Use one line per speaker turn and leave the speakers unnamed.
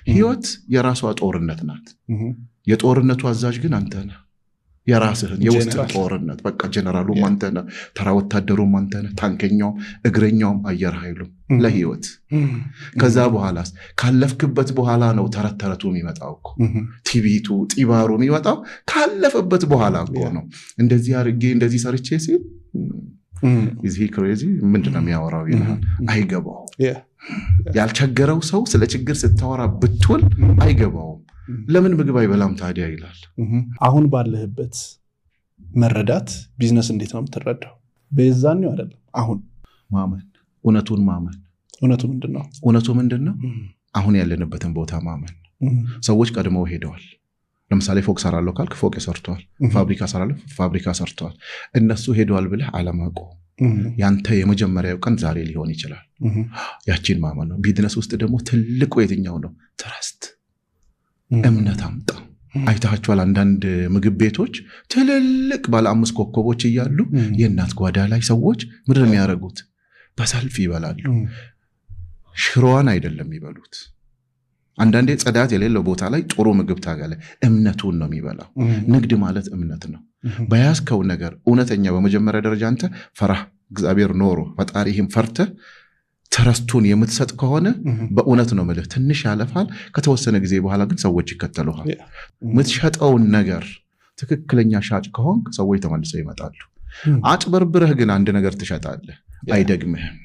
ህይወት የራሷ ጦርነት ናት። የጦርነቱ አዛዥ ግን አንተ ነህ። የራስህን የውስጥ
ጀነራል።
ጦርነት በቃ ጀነራሉም አንተ ነህ፣ ተራ ወታደሩም አንተ ነህ፣ ታንከኛውም፣ እግረኛውም፣ አየር ኃይሉም ለህይወት። ከዛ በኋላስ ካለፍክበት በኋላ ነው ተረት ተረቱ የሚመጣው እኮ፣ ቲቢቱ ጢባሩ የሚመጣው ካለፈበት በኋላ እኮ ነው። እንደዚህ አድርጌ እንደዚህ ሰርቼ ሲል "Is he crazy? ምንድን ነው የሚያወራው?" ይልሃል። አይገባውም። ያልቸገረው ሰው ስለ ችግር ስታወራ ብትውል አይገባውም። ለምን ምግብ አይበላም ታዲያ ይላል።
አሁን ባለህበት መረዳት ቢዝነስ እንዴት ነው የምትረዳው? በዛኔው አይደለም፣ አሁን።
ማመን፣ እውነቱን ማመን።
እውነቱ ምንድን ነው?
እውነቱ ምንድን ነው? አሁን ያለንበትን ቦታ ማመን። ሰዎች ቀድመው ሄደዋል። ለምሳሌ ፎቅ ሰራለሁ ካልክ ፎቅ ሰርተዋል። ፋብሪካ ሰራለሁ፣ ፋብሪካ ሰርተዋል። እነሱ ሄደዋል ብለህ አለማቆም። ያንተ የመጀመሪያው ቀን ዛሬ ሊሆን ይችላል። ያቺን ማመን ነው። ቢዝነስ ውስጥ ደግሞ ትልቁ የትኛው ነው? Trust፣ እምነት አምጣ። አይታችኋል። አንዳንድ ምግብ ቤቶች ትልልቅ ባለ አምስት ኮከቦች እያሉ የእናት ጓዳ ላይ ሰዎች ምንድን ነው የሚያደርጉት? በሰልፍ ይበላሉ። ሽሮዋን አይደለም የሚበሉት። አንዳንዴ ጽዳት የሌለው ቦታ ላይ ጥሩ ምግብ ታገለ እምነቱን ነው የሚበላው። ንግድ ማለት እምነት ነው። በያዝከው ነገር እውነተኛ፣ በመጀመሪያ ደረጃ አንተ ፈራህ እግዚአብሔር ኖሮ ፈጣሪህም ፈርተህ trust ኡን የምትሰጥ ከሆነ በእውነት ነው የምልህ ትንሽ ያለፋል። ከተወሰነ ጊዜ በኋላ ግን ሰዎች ይከተሉሃል። የምትሸጠውን ነገር ትክክለኛ ሻጭ ከሆንክ ሰዎች ተመልሰው ይመጣሉ። አጭበርብረህ ግን አንድ ነገር ትሸጣለህ፣ አይደግምህም።